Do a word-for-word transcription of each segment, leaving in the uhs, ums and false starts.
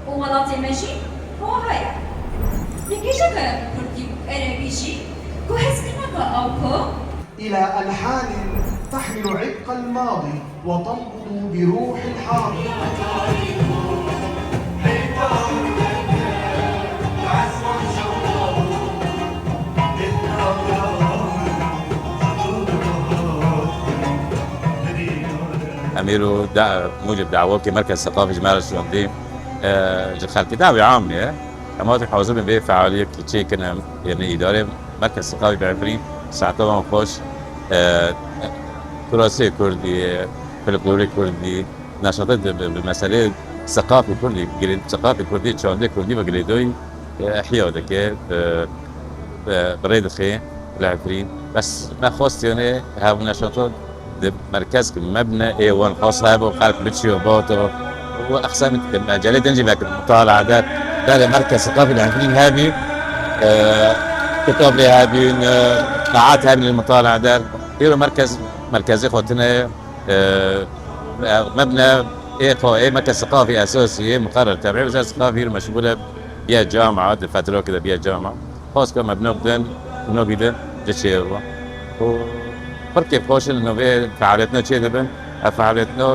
û welatê me jî wiha ye. Li kêşeka kurdî û erebî jî guhezkirina ew ku إلى ألحان تحمل عبق الماضي وتنبض بروح الحاضر. Em îro da, mûcib dawokê Merkez Seqafî ji me re şandî, e, ji xelkê dawî am ye. Em hatî hazir bin vê fealiyek çêkin em, yani îdarê Merkez Seqafî bi Efrîn, saeta wan xweş, e, turasê kurdî, folklorê kurdî, neşata di, bi, bi meselê seqafî kurdî, girê-, seqafî kurdî, çandê kurdî ve girêdayî, e, ihya dike, e, e, bi rê dixê li Efrîn. Bes me xwest yani hev neşata di merkez ki mebne ê wan xwest hebo xelk biçiyo bato. Û exsem mecelê din jî vekin mutala der. Derê merkez seqafî li Efrîn hebî, e, kitab lê hebîn, e, saet hebîn li mutala der. Îro merkez, merkezê xwe tine ye. E, mebne ê xwe, ê merkez seqafî esasî, ê muqerrer tebî, wezareta seqafî îro meşgûl e, biye camia, di fetrokê de biye camia. Xwest ku mebne bidin, nobî de ci çêbibe. Û pir kêfxweş in, nû vê fealiyetno çê dibin. Ev fealiyetno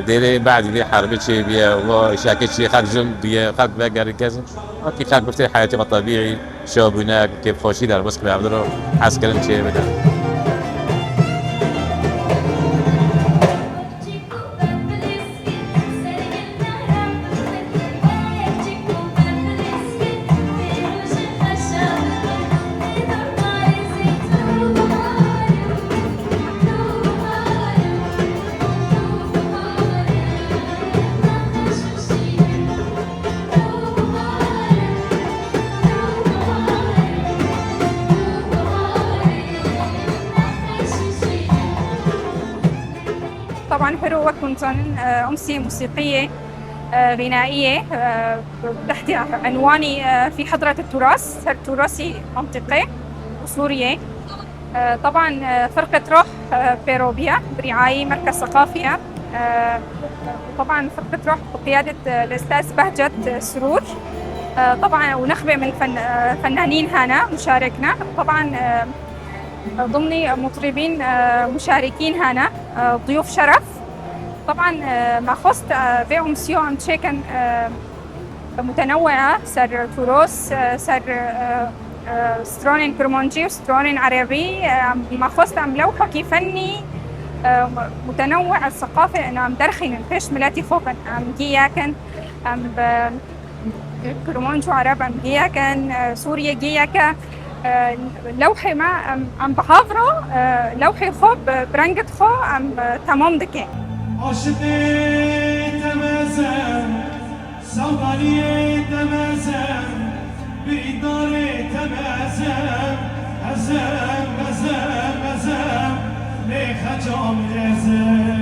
dêrê badî vê herbê çêbiye, û îşakê çê xelk jin biye, xelk vegerî kesin. Wekî xelk bi tê heyatê xwe tebîî, şabûne, kêfxweşî derbas kirin, ev diro hez kirin çê bide. طبعًا حلو وكنت، آه، أمسية موسيقية، آه، غنائية، آه، تحت عنوان، آه، في حضرة التراث، سر تراثي منطقي وسورية. آه، طبعًا، آه، فرقة روح، آه، بيروبيا برعاية مركز ثقافي، آه، طبعًا فرقة روح بقيادة، آه، الأستاذ بهجت سرور. آه، طبعًا ونخبة من فن-، آه، فنانين هنا مشاركنا. طبعًا، آه، ضمني مطربين، آه، مشاركين هنا، آه، ضيوف شرف. طبعًا، آه، ما خصت، آه، بيهم سيو أم تشيكن، آه، متنوعة، سر تروس، آه، سر، آه، آه، سترونين كرمونجي وسترونين عربي، آه، ما خصت أم لوحة كيفني، آه، متنوع الثقافة، إنه أم درخين، إن بيش ملاتي خوفن، أم جياكن، أم ب-، Kurmanc û Ereb em giyeke ne, Sûriye giyeke, e, lewhê me em, em bi hev re, e, lewhê xwe bi, bi rengê xwe em, e, temam dike. Aşiqê te mezem, sevdaniyê te mezem, bi îdarê te mezem, ezem, ezem, ezem, lê xecam ezem.